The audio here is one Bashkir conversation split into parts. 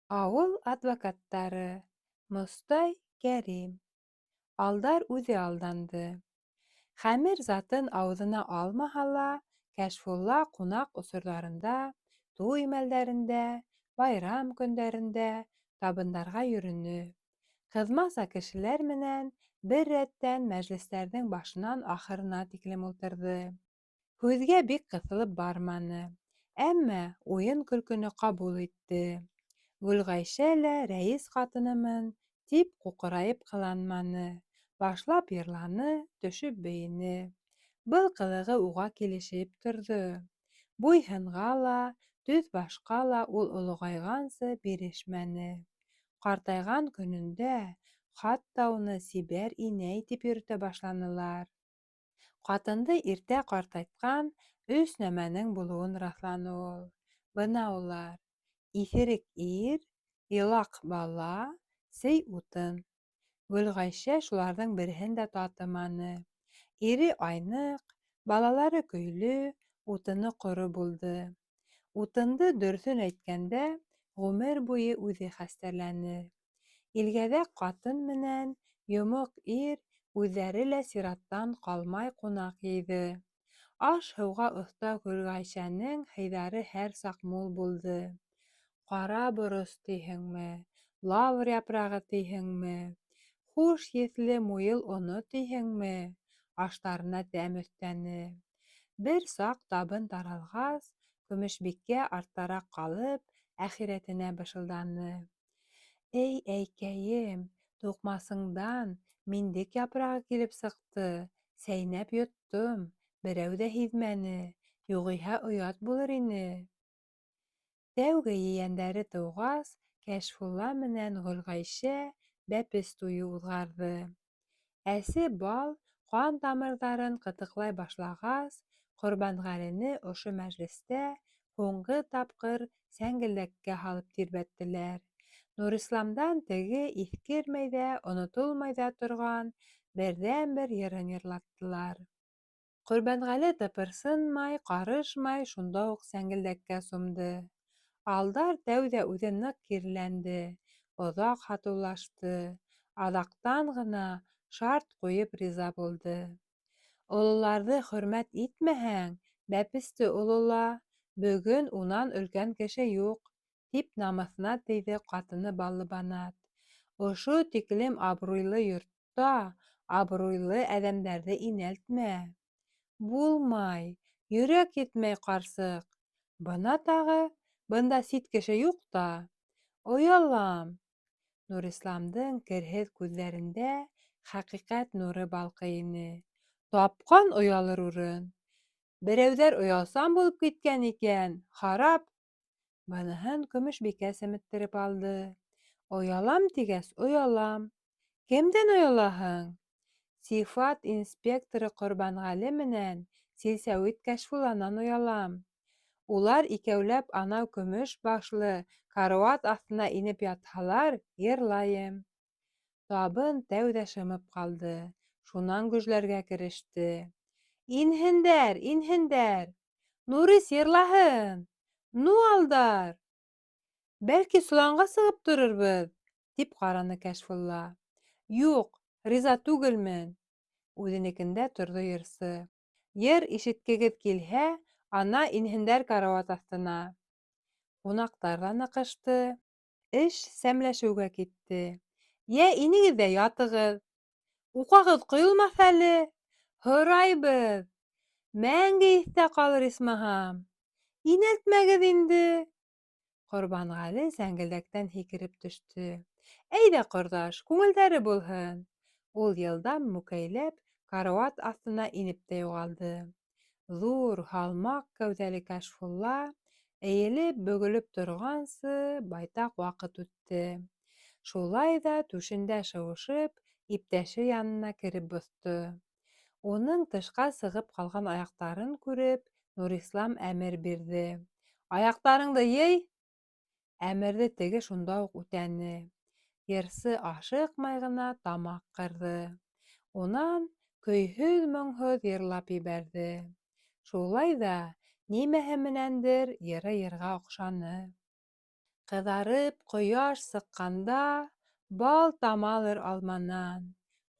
Ауыл адвокаттары Мостай Кәрим. Алдар үҙе алданды. Хәмер затын ауыҙына алмаһа ла, Кәшфулла ҡунаҡ осорҙарында, туй мәлдәрендә, байрам көндәрендә табындарға йөрөнө. Ҡыҙмаса кешеләр менән бер рәттән мәжлестәрҙең башынан ахырына тиклем ултырҙы. Һүҙгә бик ҡыҫылып барманы, әммә уйын-көлкөнө ҡабул итте. Гөлғәйшә лә рәйес ҡатынымын тип ҡуҡырайып ҡыланманы, башлап йырланы, төшөп бейене. Был ҡылығы уға килешеп торҙо. Буй-һынға ла, төҫ-башҡа ла ул олоғайғансы бирешмәне. Ҡартайған көнөндә хатта уны сибәр инәй тип йөрөтә башланылар. Ҡатынды иртә ҡартайтҡан өс нәмәнең булыуын раҫланы ул. Бына улар: иҫерек ир, илаҡ бала, сей утын. Гөлғәйшә шуларҙың береһен дә татыманы. Ире айныҡ, балалары көйлө, утыны ҡоро булды. Утынды, дөрөҫөн әйткәндә, ғүмер буйы үҙе хәстәрләне. Илгәҙәк ҡатын менән йомоҡ ир үҙҙәре лә сираттан ҡалмай ҡунаҡ йыйҙы. Аш-һыуға оҫта Гөлғәйшәнең һыйҙары һәр саҡ мул булды. Ҡара борос тиһеңме, лавр япрағы тиһеңме, хуш еҫле муйыл оно тиһеңме, аштарына тәм өҫтәне. Бер саҡ табын таралғас, Көмөшбикә арттараҡ ҡалып, әхирәтенә бышылданы. Эй, әйкәйем, туҡмасыңдан миндек япрағы килеп сыҡты, сәйнәп йоттом, берәү ҙә һиҙмәне, юғиһә оят булыр ине. Тәүге ейәндәре тыуғас, Кәшфулла менән Гөлғәйшә бәпес туйы уҙғарҙы. Әсе бал ҡан тамырҙарын ҡытыҡлай башлағас, Ҡорбанғәлене ошо мәжлестә һуңғы тапҡыр сәңгелдәккә һалып тирбәттеләр. Нурисламдан теге иҫкермәй ҙә, онотолмай ҙа торған берҙән-бер йырын йырлаттылар. Ҡорбанғәле тыпырсынмай, ҡарышмай шунда уҡ сәңгелдәккә сумды. Алдар тәүҙә үҙе ныҡ киреләнде, оҙаҡ һатыулашты, аҙаҡтан ғына шарт ҡуйып риза булды. Ололарҙы хөрмәт итмәһәң, бәпесте олола, бөгөн унан өлкән кеше юҡ, тип намыҫына тейҙе ҡатыны Баллыбанат. Ошо тиклем абруйлы йортта абруйлы әҙәмдәрҙе инәлтмә. Булмай, йөрәк етмәй, ҡарсыҡ. Бына тағы, бында сит кеше юҡ та. Оялам. Нурисламдың керһеҙ күҙҙәрендә хәҡиҡәт нуры балҡый ине. Тапҡан оялыр урын. Берәүҙәр оялсан булып киткән икән, харап. Быныһын Көмөшбикә семеттереп алды. Оялам тигәс, оялам. Кемдән оялаһың? Сифат инспекторы Ҡорбанғәле менән Силсәүит Кәшфулланан оялам. Улар икәүләп анау көмөш башлы карауат аҫтына инеп ятһалар, йырлайым. Табын тәүҙә шымып ҡалды, шунан гөжләргә кереште. Инһендәр, инһендәр! Нурис йырлаһын! Ну, Алдар! Бәлки, соланға сығып торорбоҙ? тип ҡараны Кәшфулла. Юҡ, риза түгелмен! Үҙенекендә торҙо йырсы. Йыр ишеткегеҙ килһә, ана инһендәр карауат аҫтына. Ҡунаҡтар ҙа ныҡышты. Эш сәмләшеүгә китте. Йә, инегеҙ ҙә ятығыҙ. Уҡағыҙ ҡойолмаҫ әле. Һорайбыҙ. Мәңге иҫтә ҡалыр, исмаһам. Инәлтмәгеҙ инде. Ҡорбанғәле сәңгелдәктән һикереп төштө. Әйҙә, ҡорҙаш, күңелдәре булһын. Ул йылдам мүкәйләп карауат аҫтына инеп тә юғалды. Ҙур, һалмаҡ кәүҙәле Кәшфулла эйелеп-бөгөлөп торғансы байтаҡ ваҡыт үтте. Шулай ҙа түшендә шыуышып, иптәше янына кереп боҫто. Уның тышҡа сығып ҡалған аяҡтарын күреп, Нурислам әмер бирҙе: Аяҡтарыңды йый! Әмерҙе теге шунда уҡ үтәне. Йырсы ашыҡмай ғына тамаҡ ҡырҙы. Унан көйһөҙ-моңһоҙ йырлап ебәрҙе. Шулай ҙа нимәһе менәндер йыры йырға оҡшаны. Ҡыҙарып ҡояш сыҡҡанда, Бал тамалыр алманан.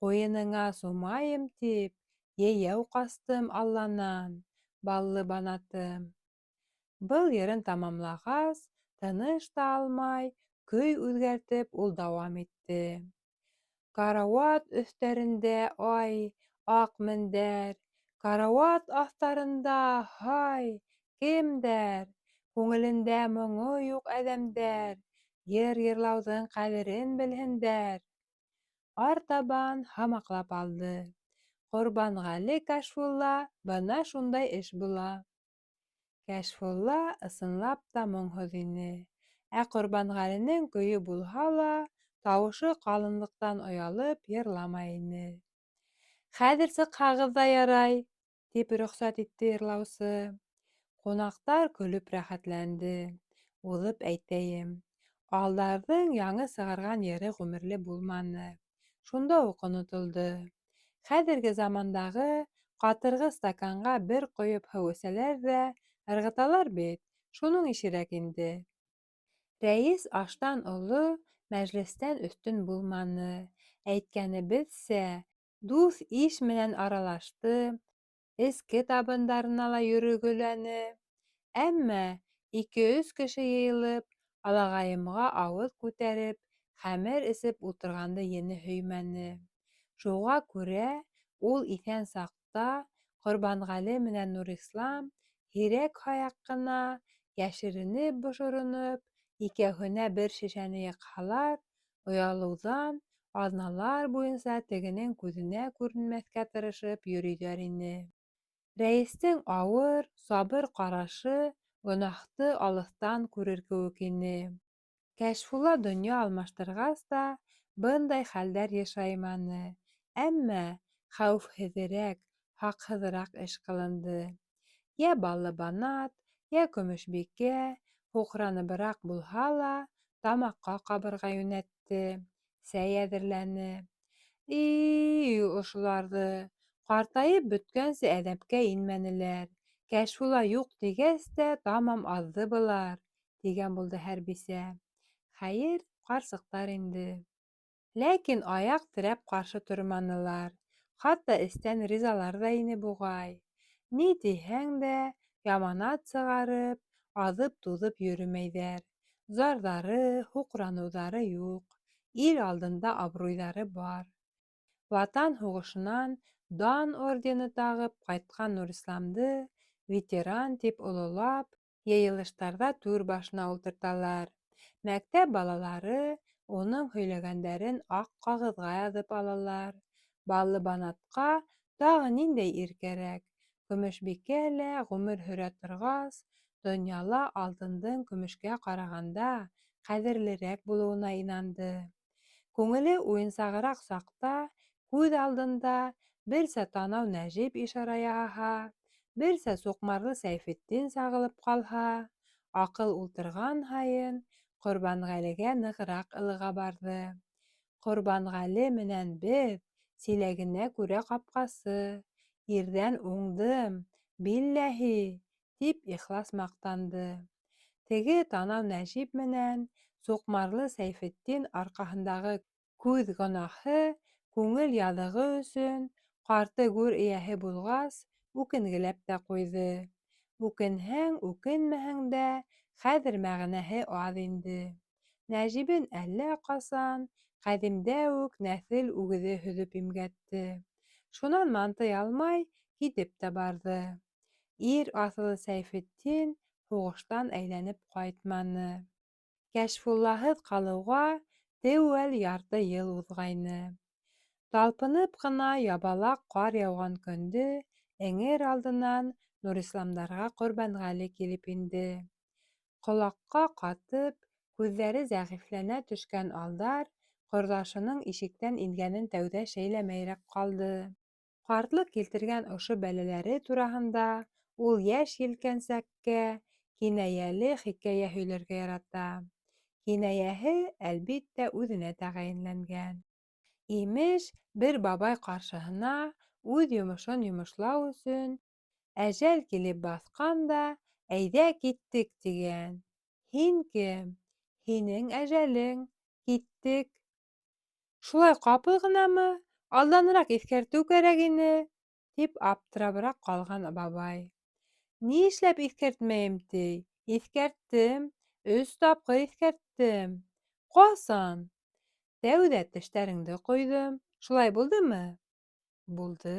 Ҡуйыныңа сумайым тип, Йәйәү ҡастым Алланан, Баллыбанатым. Был йырын тамамлағас, тыныш та алмай, көй үҙгәртеп ул дауам итте. Карауат өҫтәрендә, ай, аҡ мендәр, Карауат аҫтарында, һай, кемдәр? Күңелендә моңо юҡ әҙәмдәр, Йыр йырлауҙың ҡәҙерен белһендәр. Артабан һамаҡлап алды. Ҡорбанғәле Кәшфулла, бына шундай эш була. Кәшфулла ысынлап та моңһоҙ ине. Ә Ҡорбанғәленең көйө булһа ла, тауышы ҡалынлыҡтан оялып йырламай ине. Хәҙер сыҡһағыҙ ҙа ярай, тип рөхсәт итте йырлаусы. Ҡунаҡтар көлөп рәхәтләнде. Уҙып әйтәйем, Алдарҙың яңы сығарған йыры ғүмерле булманы, шунда уҡ онотолдо. Хәҙерге замандағы ҡатырғы стаканға бер ҡойоп һыу эсәләр ҙә ырғыталар бит, шуның ишерәк инде. Рәйес аштан оло, мәжлестән өҫтөн булманы. Әйткәнебеҙсә, дуҫ-иш менән аралашты, эске табындарына ла йөрөгөләне. Әммә ике-өс кеше йыйылып, алағайымға ауыҙ күтәреп, хәмер эсеп ултырғанды ене һөймәне. Шуға күрә ул иҫән саҡта Ҡорбанғәле менән Нурислам һирәк-һаяҡ ҡына, йәшеренеп-бошороноп, икәүһенә бер шешәне йыҡһалар, оялыуҙан аҙналар буйынса тегенең күҙенә күренмәҫкә тырышып йөрөйҙәр ине. Рәйестең ауыр, сабыр ҡарашы гонаһты алыҫтан күрер кеүек ине. Кәшфулла донъя алмаштырғас та бындай хәлдәр йышайманы, әммә хәүефһеҙерәк, һаҡһыҙыраҡ эш ҡылынды. Йә Баллыбанат, йә Көмөшбикә, һуҡраныбыраҡ булһа ла, тамаҡҡа ҡабырға йүнәтте, сәй әҙерләне. И-и, ошоларҙы! Ҡартайып бөткәнсе әҙәпкә инмәнеләр. Кәшфулла юҡ тигәс тә тамам аҙҙы былар, тигән булды һәр бисә. Хәйер, ҡарсыҡтар инде. Ләкин аяҡ терәп ҡаршы торманылар, хатта эстән ризалар ҙа ине буғай. Ни тиһәң дә, яманат сығарып, аҙып-туҙып йөрөмәйҙәр. Зарҙары, һуҡраныуҙары юҡ, ил алдында абруйҙары бар. Ватан һуғышынан Дан ордены тағып ҡайтҡан Нурисламды ветеран тип ололап, йыйылыштарҙа түр башына ултырталар. Мәктәп балалары уның һөйләгәндәрен аҡ ҡағыҙға яҙып алалар. Баллыбанатҡа тағы ниндәй ир кәрәк? Көмөшбикә лә ғүмер һөрә торғас, донъяла алтындың көмөшкә ҡарағанда ҡәҙерлерәк булыуына инанды. Күңеле уйынсағыраҡ саҡта күҙ алдында берсә танау Нәжип ишара яһаһа, берсә суҡмарлы Сәйфетдин сағылып ҡалһа, аҡыл ултырған һайын Ҡорбанғәлегә нығыраҡ ылыға барҙы. Ҡорбанғәле менән беҙ силәгенә күрә ҡапҡасы, ирҙән уңдым, билләһи, тип ихлас маҡтанды. Теге танау Нәжип менән суҡмарлы Сәйфетдин арҡаһындағы күҙ гонаһы, күңел яҙығы өсөн, ҡарты гүр эйәһе булғас, үкенгеләп тә ҡуйҙы. Үкенһәң, үкенмәһәң дә, хәҙер мәғәнәһе аҙ инде. Нәжибен әллә ҡасан, ҡәҙимдә үк нәҫел үгеҙе һөҙөп имгәтте. Шунан мантый алмай, китеп тә барҙы. Ир аҫылы Сәйфетдин һуғыштан әйләнеп ҡайтманы. Кәшфуллаһыҙ ҡалыуға теүәл ярты йыл уҙғайны. Талпынып ҡына ябалаҡ ҡар яуған көндө эңер алдынан Нурисламдарға Ҡорбанғәле килеп инде. Ҡолаҡҡа ҡатып, күҙҙәре зәғифләнә төшкән Алдар ҡорҙашының ишектән ингәнен тәүҙә шәйләмәйерәк ҡалды. Ҡартлыҡ килтергән ошо бәләләре тураһында ул йәш елкәнсәккә кинәйәле хикәйә һөйләргә ярата. Кинәйәһе, әлбиттә, үҙенә тәғәйенләнгән. Имеш, бер бабай ҡаршыһына үҙ йомошон йомошлау өсөн әжәл килеп баҫҡан да, әйҙә киттек, тигән. Һин кем? Һинең әжәлең. Киттек. Шулай ҡапыл ғынамы? Алданыраҡ иҫкәртеү кәрәк ине, тип аптырабыраҡ ҡалған бабай. Ни эшләп иҫкәртмәйем ти? Иҫкәрттем. Өс тапҡыр иҫкәрттем. Ҡасан? Тәүҙә тештәреңде ҡойҙом. Шулай булдымы? Булды.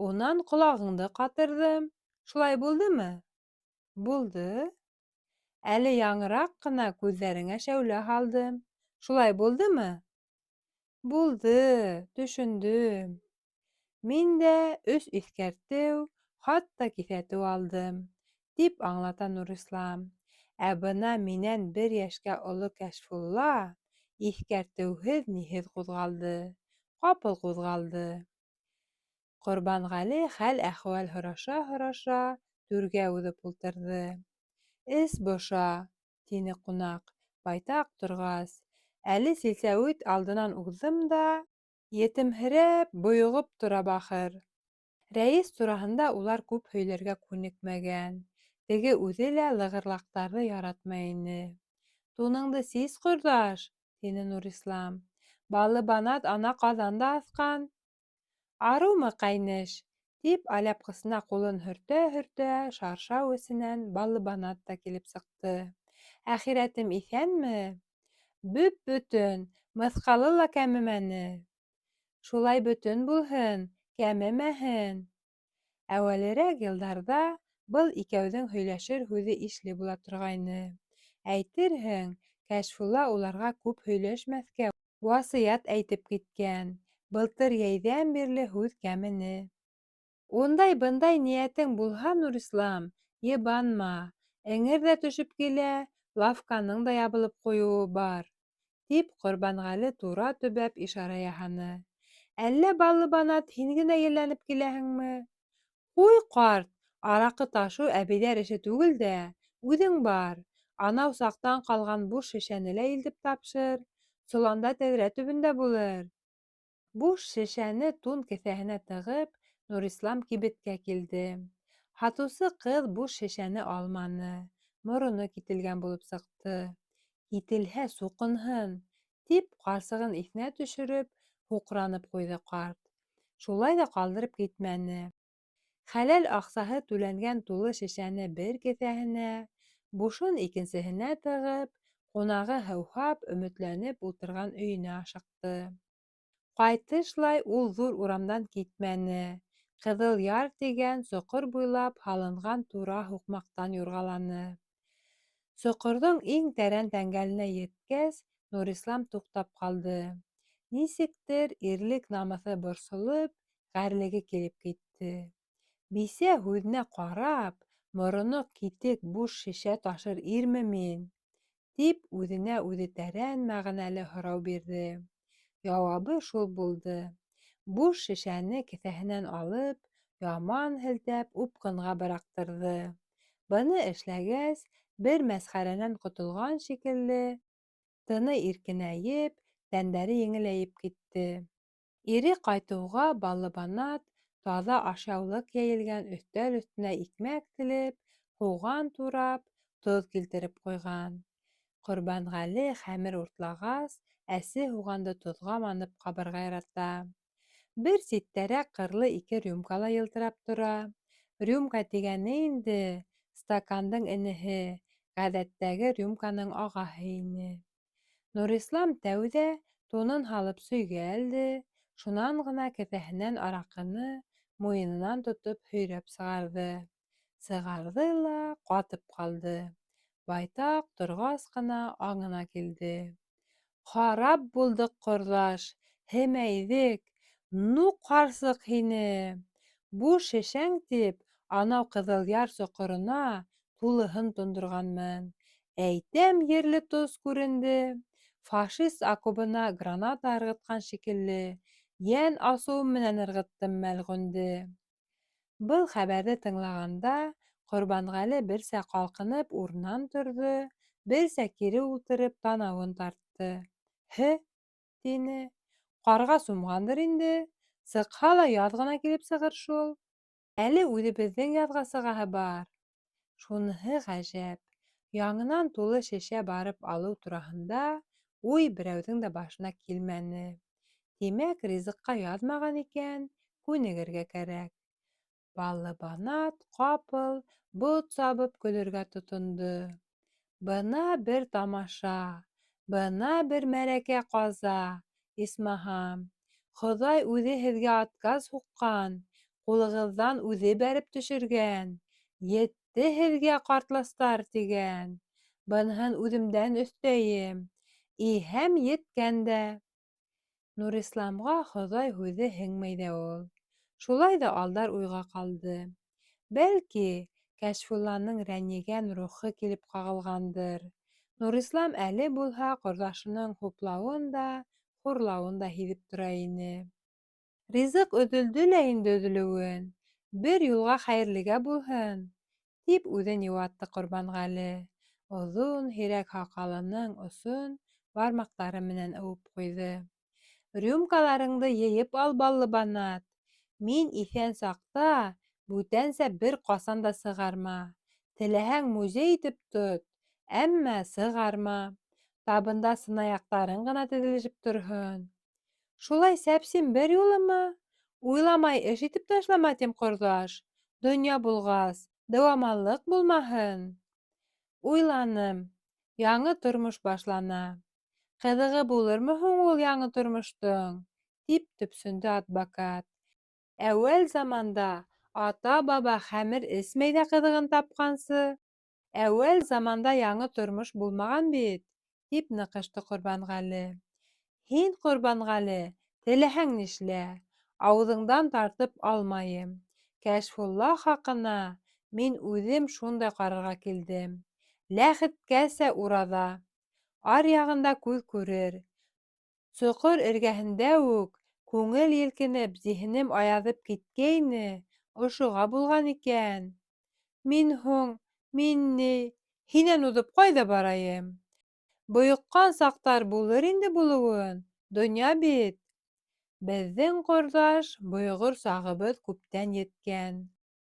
Унан ҡолағыңды ҡатырҙым. Шулай булдымы? Булды. Әле яңыраҡ ҡына күҙҙәреңә шәүлә һалдым. Шулай булдымы? Булды, төшөндөм. Мин дә өс иҫкәртеү, хатта киҫәтеү алдым, тип аңлата Нурислам. Ә бына минән бер йәшкә оло Кәшфулла иҫкәртеүһеҙ-ниһеҙ ҡуҙғалды. Ҡапыл ҡуҙғалды. Ҡорбанғәле хәл-әхүәл һораша-һораша түргә уҙып ултырҙы. Эс боша, тине ҡунаҡ, байтаҡ торғас. Әле силсәүит алдынан уҙҙым да, етемһерәп, бойоғоп тора бахыр. Рәйес тураһында улар күп һөйләргә күнекмәгән. Теге үҙе лә лығырлаҡтарҙы яратмай ине. Туныңды сис, ҡорҙаш, тине Нурислам. Баллыбанат ана ҡаҙан да аҫҡан. Арыумы, ҡәйнеш? тип алъяпҡысына ҡулын һөртә-һөртә шаршау эсенән Баллыбанат та килеп сыҡты. Әхирәтем иҫәнме? Бөп-бөтөн, мыҫҡалы ла кәмемәне. Шулай бөтөн булһын, кәмемәһен. Әүәлерәк йылдарҙа был икәүҙең һөйләшер һүҙе ишле була торғайны. Әйтерһең, Кәшфулла уларға күп һөйләшмәҫкә васыят әйтеп киткән. Былтыр йәйҙән бирле һүҙ кәмене. Ундай-бындай ниәтең булһа, Нурислам, йыбанма, эңер ҙә төшөп килә, лавканың да ябылып ҡуйыуы бар, тип Ҡорбанғәле тура төбәп ишара яһаны. Әллә, Баллыбанат, һин генә елләнеп киләһеңме? Ҡуй, ҡарт, араҡы ташыу әбейҙәр эше түгел дә, үҙең бар, анау саҡтан ҡалған буш шешәне лә илтеп тапшыр, соланда тәҙрә төбөндә булыр. Буш шешәне тун кеҫәһенә тығып, Нурислам кибеткә килде. Һатыусы ҡыҙ буш шешәне алманы, мороно кителгән булып сыҡты. Кителһә, суҡынһын, тип ҡарсығын иҫенә төшөрөп, һуҡранып ҡуйҙы ҡарт. Шулай ҙа ҡалдырып китмәне. Хәләл аҡсаһы түләнгән тулы шешәне бер кеҫәһенә, бушын икенсеһенә тығып, ҡунағы һыуһап, өмөтләнеп ултырған өйөнә ашыҡты. Ҡайтышлай ул ҙур урамдан китмәне, Ҡыҙыл Яр тигән соҡор буйлап һалынған тура һуҡмаҡтан юрғаланы. Соҡорҙоң иң тәрән тәңгәленә еткәс, Нурислам туҡтап ҡалды. Нисектер, ирлек намыҫы борсолоп, ғәрлеге килеп китте. Бисә һүҙенә ҡарап, мороно китек буш шешә ташыр ирме мин? тип үҙенә үҙе тәрән мәғәнәле һорау бирҙе. Яуабы шул булды. Буш шешәне кеҫәһенән алып, яман һелтәп упҡынға быраҡтырҙы. Быны эшләгәс, бер мәсхәрәнән ҡотолған шикелле, тыны иркенәйеп, тәндәре еңеләйеп китте. Ире ҡайтыуға Баллыбанат таҙа ашъяулыҡ йәйелгән өҫтәл өҫтөнә икмәк телеп, һуған турап, тоҙ килтереп ҡуйған. Ҡорбанғәле хәмер уртлағас, әсе һуғанды тоҙға манып ҡабырға ярата. Бер ситтәрәк ҡырлы ике рюмка ла йылтырап тора. Рюмка тигәне инде стакандың энеһе, ғәҙәттәге рюмканың ағаһы ине. Нурислам тәүҙә тунын һалып сөйгә элде, шунан ғына кеҫәһенән араҡыны муйынынан тотоп һөйрәп сығарҙы. Сығарҙы ла ҡатып ҡалды. Байтаҡ торғас ҡына аңына килде. Харап булдыҡ, ҡорҙаш, һемәйҙек, ну ҡарсыҡ һине! Буш шешәң тип, анау Ҡыҙылъяр соҡорона тулыһын тондорғанмын. Әйтәм ерле тоз күренде. Фашист окобына граната ырғытҡан шикелле, йән асыуым менән ырғыттым мәлғүнде. Был хәбәрҙе тыңлағанда Ҡорбанғәле берсә ҡалҡынып урынынан торҙо, берсә кире ултырып танауын тартты. Һе, тине, ҡарға сумғандыр инде, сыҡһа ла яҙ ғына килеп сығыр шул. Әле үҙебеҙҙең яҙға сығаһы бар. Шуныһы ғәжәп, Яңынан тулы шешә барып алыу тураһында уй берәүҙең дә башына килмәне. Тимәк, ризыҡҡа яҙмаған икән, күнегергә кәрәк. Баллыбанат ҡапыл бот сабып көлөргә тотондо. Бына бер тамаша, бына бер мәрәкә-ҡаза, исмаһам. Хоҙай үҙе һеҙгә отказ һуҡҡан, ҡулығыҙҙан үҙе бәреп төшөргән. Етте һеҙгә, ҡартластар, тигән. Быныһын үҙемдән өҫтәйем. И һәм еткән дә. Нурисламға Хоҙай һүҙе һеңмәй ҙә ул. Шулай ҙа Алдар уйға ҡалды. Бәлки, Кәшфулланың рәнйегән рухы килеп ҡағылғандыр. Нурислам әле булһа ҡорҙашының хуплауын да, хурлауын да һиҙеп тора ине. Ризыҡ өҙөлдө лә инде өҙөлөүен, бер юлға хәйерлегә булһын, тип үҙен йыуатты Ҡорбанғәле, оҙон һирәк һаҡалының осон бармаҡтары менән ыуып ҡуйҙы. Рюмкаларыңды йыйып ал, Баллыбанат. Мин иҫән саҡта бүтәнсә бер ҡасан да сығарма. Теләһәң, музей итеп тот, әммә сығарма. Табында сынаяҡтарың ғына теҙелешеп торһон. Шулай сәпсим бер юлымы? Уйламай эш итеп ташлама, тим, ҡорҙаш. Донъя булғас, дыуамаллыҡ булмаһын. Уйланым. Яңы тормош башлана. Ҡыҙығы булырмы һуң ул яңы тормоштоң? Тип төпсөндө адбакат. Әүәл заманда ата-баба хәмер эсмәй ҙә ҡыҙығын тапҡансы. Әүәл заманда яңы тормош булмаған бит, тип ныҡышты Ҡорбанғәле. Һин, Ҡорбанғәле, теләһәң нишлә, ауыҙыңдан тартып алмайым. Кәшфулла хаҡына мин үҙем шундай ҡарарға килдем. Ләхеткәсә ураҙа. Аръяғында күҙ күрер. Соҡор эргәһендә үк күңел елкенеп, зиһенем аяҙып киткәйне, ошоға булған икән. Мин һуң, мин ни, һинән уҙып ҡайҙа барайым? Бойоҡҡан саҡтар булыр инде булыуын, донъя бит. Беҙҙең, ҡорҙаш, бойоғор сағыбыҙ күптән еткән.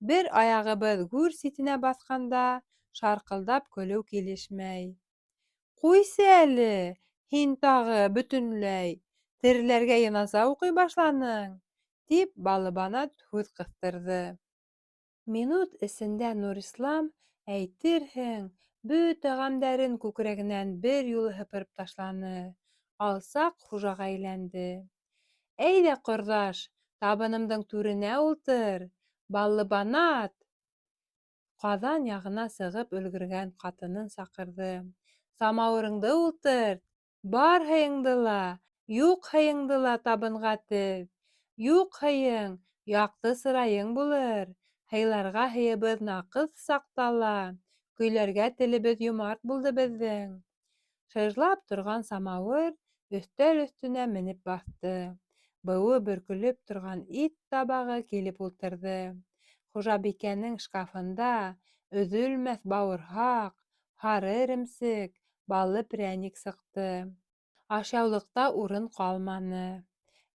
Бер аяғыбыҙ гүр ситенә баҫҡанда шарҡылдап көлөү килешмәй. Ҡуйсы әле, һин тағы бөтөнләй тереләргә йыназа уҡый башланың, тип Балыбанат һүҙ ҡыҫтырҙы. Минут эсендә Нурислам, әйтерһең, бөтә ғәмдәрен күкрәгенән бер юлы һыпырып ташланы, алсаҡ хужаға әйләнде. Әйҙә, ҡорҙаш, табынымдың түренә ултыр, Баллыбанат! Ҡаҙан яғына сығып өлгөргән ҡатынын саҡырҙы. Самауырыңды ултырт, бар һыйыңды ла, юҡ һыйыңды ла табынға теҙ. Юҡ һыйың, яҡты сырайың булыр. Һыйларға һыйыбыҙ наҡыҫ саҡта ла, көйләргә телебеҙ йомарт булды беҙҙең. Шыжлап торған самауыр өҫтәл өҫтөнә менеп баҫты. Быуы бөркөлөп торған ит табағы килеп ултырҙы. Хужабикәнең шкафында өҙөлмәҫ бауырһаҡ, һары эремсек, баллы прәник сыҡты. Ашъяулыҡта урын ҡалманы.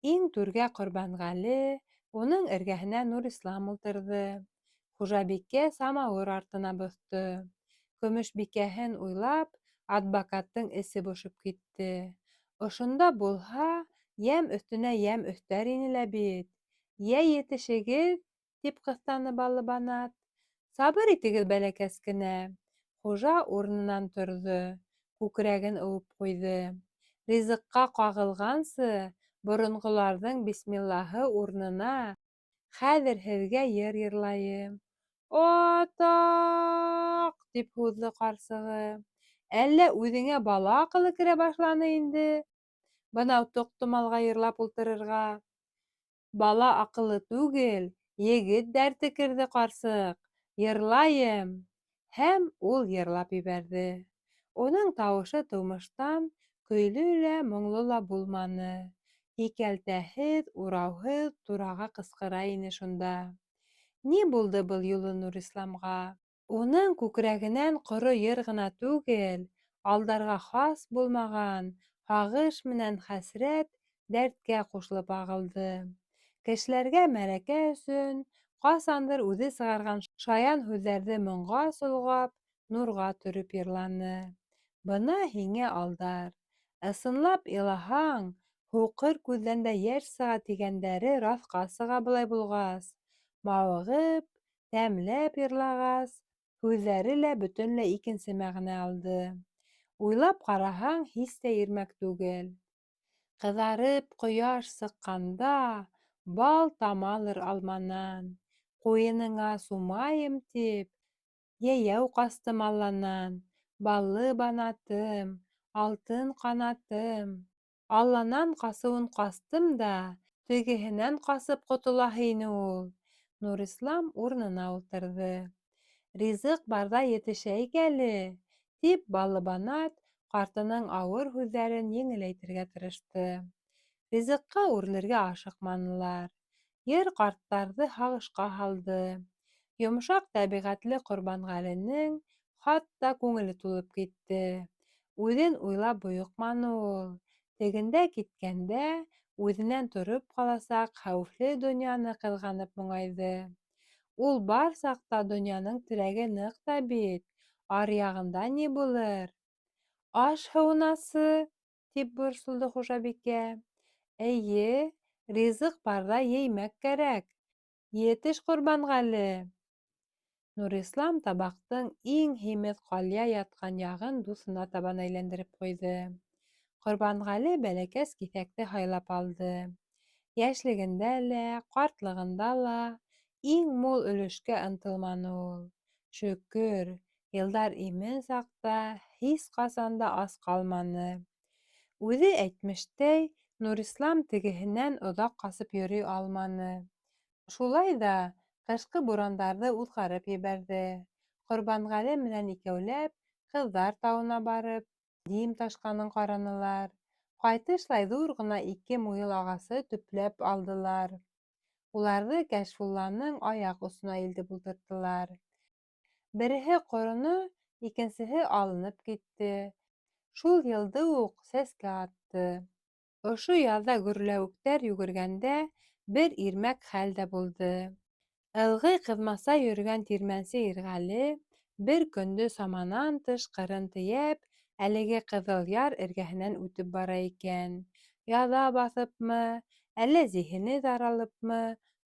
Иң түргә Ҡорбанғәле, уның эргәһенә Нурислам ултырҙы. Хужабикә самауыр артына боҫто. Көмөшбикәһен уйлап, адбакаттың эсе бошоп китте. Ошонда булһа, йәм өҫтөнә йәм өҫтәр ине лә бит. Йә, етешегеҙ, тип ҡыҫтаны Баллыбанат. Сабыр итегеҙ бәләкәс кенә. Хужа урынынан торҙо, күкрәген ыуып ҡуйҙы. Ризыҡҡа ҡағылғансы, боронғоларҙың бисмиллаһы урынына хәҙер һеҙгә йыр йырлайым. Атаҡ! тип һуҙҙы ҡарсығы. Әллә үҙеңә бала аҡылы керә башланы инде? Бынау тоҡтомалға йырлап ултырырға. Бала аҡылы түгел, егет дәрте керҙе, ҡарсыҡ. Йырлайым! Һәм ул йырлап ебәрҙе. Уның тауышы тыумыштан көйлө лә, моңло ла булманы. Һикәлтәһеҙ, урауһыҙ тураға ҡысҡыра ине шунда. Ни булды был юлы Нурисламға? Уның күкрәгенән ҡоро йыр ғына түгел, Алдарға хас булмаған һағыш менән хәсрәт дәрткә ҡушылып ағылды. Кешеләргә мәрәкә өсөн ҡасандыр үҙе сығарған шаян һүҙҙәрҙе моңға солғап, Нурға төрөп йырланы. Бына һиңә Алдар! Ысынлап илаһаң, һуҡыр күҙҙән дә йәш сыға тигәндәре раҫҡа сыға былай булғас. Мауығып, тәмләп йырлағас, һүҙҙәре лә бөтөнләй икенсе мәғәнә алды. Уйлап ҡараһаң, һис тә ирмәк түгел. Ҡыҙарып ҡояш сыҡҡанда, Бал тамалыр алманан. Ҡуйыныңа сумайым тип, Йәйәү ҡастым Алланан. Баллы банатым, алтын ҡанатым. Алланан ҡасыуын ҡастым да, тегеһенән ҡасып ҡотолаһы ине ул. Нурислам урынына ултырҙы. Ризыҡ барҙа етешәйек әле, тип Баллыбанат ҡартының ауыр һүҙҙәрен еңеләйтергә тырышты. Ризыҡҡа үрелергә ашыҡманылар. Йыр ҡарттарҙы һағышҡа һалды. Йомшаҡ тәбиғәтле Ҡорбанғәленең хатта күңеле тулып китте. Үҙен уйлап бойоҡманы ул. Тегендә киткәндә үҙенән тороп ҡаласаҡ хәүефле донъяны ҡыҙғанып моңайҙы. Ул бар саҡта донъяның терәге ныҡ та бит, аръяғында ни булыр? Аш һыуынасы? тип борсолдо хужабикә. Эйе, ризыҡ барҙа еймәк кәрәк. Етеш, Ҡорбанғәле! Нурислам табаҡтың иң һимеҙ ҡалъя ятҡан яғын дуҫына табан әйләндереп ҡуйҙы. Ҡорбанғәле бәләкәс киҫәкте һайлап алды. Йәшлегендә лә, ҡартлығында ла иң мул өлөшкә ынтылманы ул. Шөкөр, йылдар имен саҡта һис ҡасан да ас ҡалманы. Үҙе әйтмештәй, Нурислам тегеһенән оҙаҡ ҡасып йөрөй алманы. Шулай ҙа ҡышҡы бурандарҙы уҙғарып ебәрҙе. Ҡорбанғәле менән икәүләп Ҡыҙҙар тауына барып, Дим ташҡанын ҡаранылар. Ҡайтышлай ҙур ғына ике муйыл ағасы төпләп алдылар. Уларҙы Кәшфулланың аяҡ осона илтеп ултырттылар. Береһе ҡороно, икенсеһе алынып китте. Шул йылды уҡ сәскә атты. Ошо яҙҙа гөрләүектәр йүгергәндә бер ирмәк хәл дә булды. Ылғый ҡыҙмаса йөрөгән тирмәнсе Ирғәле бер көндө саманан тыш ҡырын тейәп, әлеге Ҡыҙыл Яр эргәһенән үтеп бара икән. Яҙа баҫыпмы, әллә зиһене таралыпмы,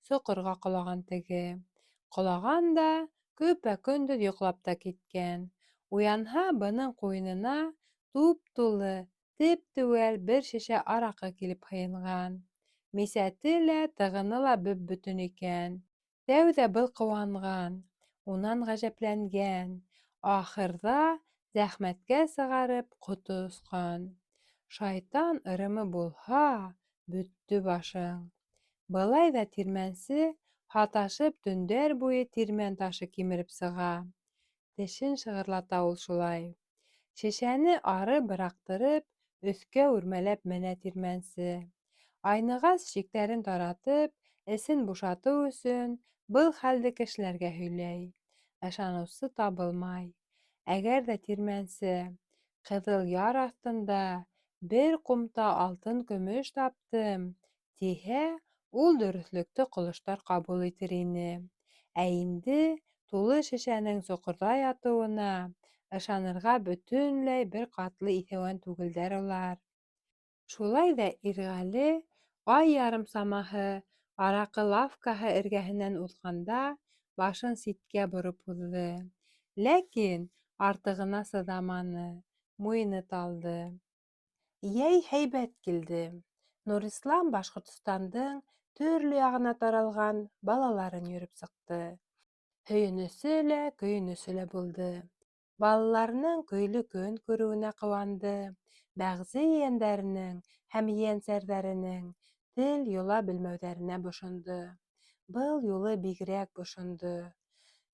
соҡорға ҡолаған теге. Ҡолаған да көпә-көндөҙ йоҡлап та киткән. Уянһа, бының ҡуйынына туп-тулы, теп-теүәл бер шешә араҡы килеп һыйынған. Мисәте лә, тығыны ла бөп-бөтөн икән. Тәүҙә был ҡыуанған, унан ғәжәпләнгән, ахырҙа зәхмәткә сығарып, ҡото осҡан. Шайтан ырымы булһа, бөттө башың. Былай ҙа тирмәнсе, һаташып, төндәр буйы тирмән ташы кимереп сыға. Тешен шығырлата ул шулай. Шешәне ары быраҡтырып, өҫкә үрмәләп менә тирмәнсе. Айнығас, шиктәрен таратып, эсен бушатыу өсөн был хәлде кешеләргә һөйләй. Ышаныусы табылмай. Әгәр ҙә тирмәнсе, Ҡыҙыл Яр аҫтында бер ҡумта алтын-көмөш таптым, тиһә, ул дөрөҫлөктө ҡолоштар ҡабул итер ине. Ә инде тулы шешәнең соҡорҙа ятыуына ышанырға бөтөнләй бер ҡатлы иҫәүән түгелдәр улар. Шулай ҙа Ирғәле ай ярым самаһы араҡы лавкаһы эргәһенән уҙғанда башын ситкә бороп уҙҙы. Ләкин артығына сыҙаманы, муйыны талды. Йәй һәйбәт килде. Нурислам Башҡортостандың төрлө яғына таралған балаларын йөрөп сыҡты. Һөйөнөсө лә, көйөнөсө лә булды. Балаларының көйлө көн күреүенә ҡыуанды, бәғзе ейәндәренең һәм ейәнсәрҙәренең тел, йола белмәүҙәренә бошондо. Был юлы бигерәк бошондо.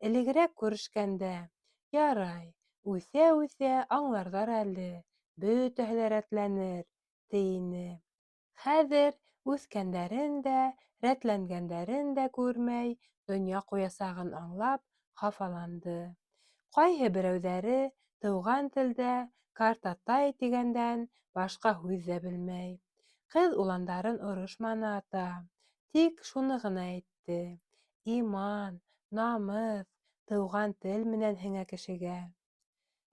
Элегерәк күрешкәндә, ярай, үҫә-үҫә аңларҙар әле, бөтәһе лә рәтләнер, ти ине. Хәҙер үҫкәндәрен дә, рәтләнгәндәрен дә күрмәй донъя ҡуясағын аңлап хафаланды. Ҡайһы берәүҙәре тыуған телдә картатай тигәндән башҡа һүҙ ҙә белмәй. Ҡыҙ уландарын орошманы ата, тик шуны ғына әйтте: иман, намыҫ тыуған тел менән һеңә кешегә.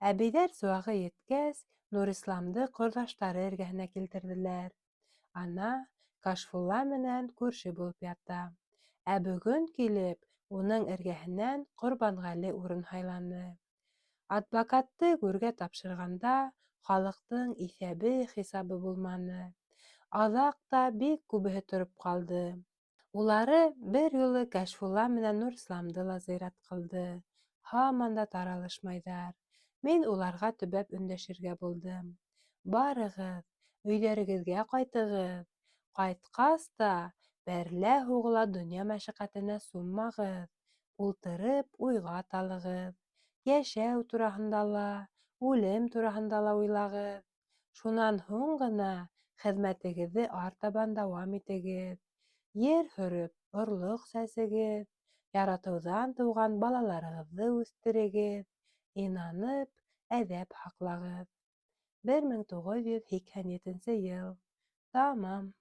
Әбейҙәр сыуағы еткәс, Нурисламды ҡорҙаштары эргәһенә килтерҙеләр. Ана, Кашфулла менән күрше булып ята. Ә бөгөн килеп, уның эргәһенән Ҡорбанғәле урын һайланы. Адбакатты гүргә тапшырғанда халыҡтың иҫәбе-хисабы булманы. Аҙаҡ та бик күбеһе тороп ҡалды. Улары бер юлы Кәшфулла менән Нурисламды ла зыярат ҡылды. Һаман да таралышмайҙар. Мин уларға төбәп өндәшергә булдым. Барығыҙ, өйҙәрегеҙгә ҡайтығыҙ. Ҡайтҡас та бәрелә-һуғыла донъя мәшәҡәтенә суммағыҙ. Ултырып уйға талығыҙ. Йәшәү тураһында ла, үлем тураһында ла уйлағыҙ. Шунан һуң ғына хеҙмәтегеҙҙе артабан дауам итегеҙ. Ер һөрөп, орлоҡ сәсегеҙ, яратыуҙан тыуған балаларығыҙҙы үҫтерегеҙ, инанып, әҙәп һаҡлағыҙ. 1987 йыл. Тамам.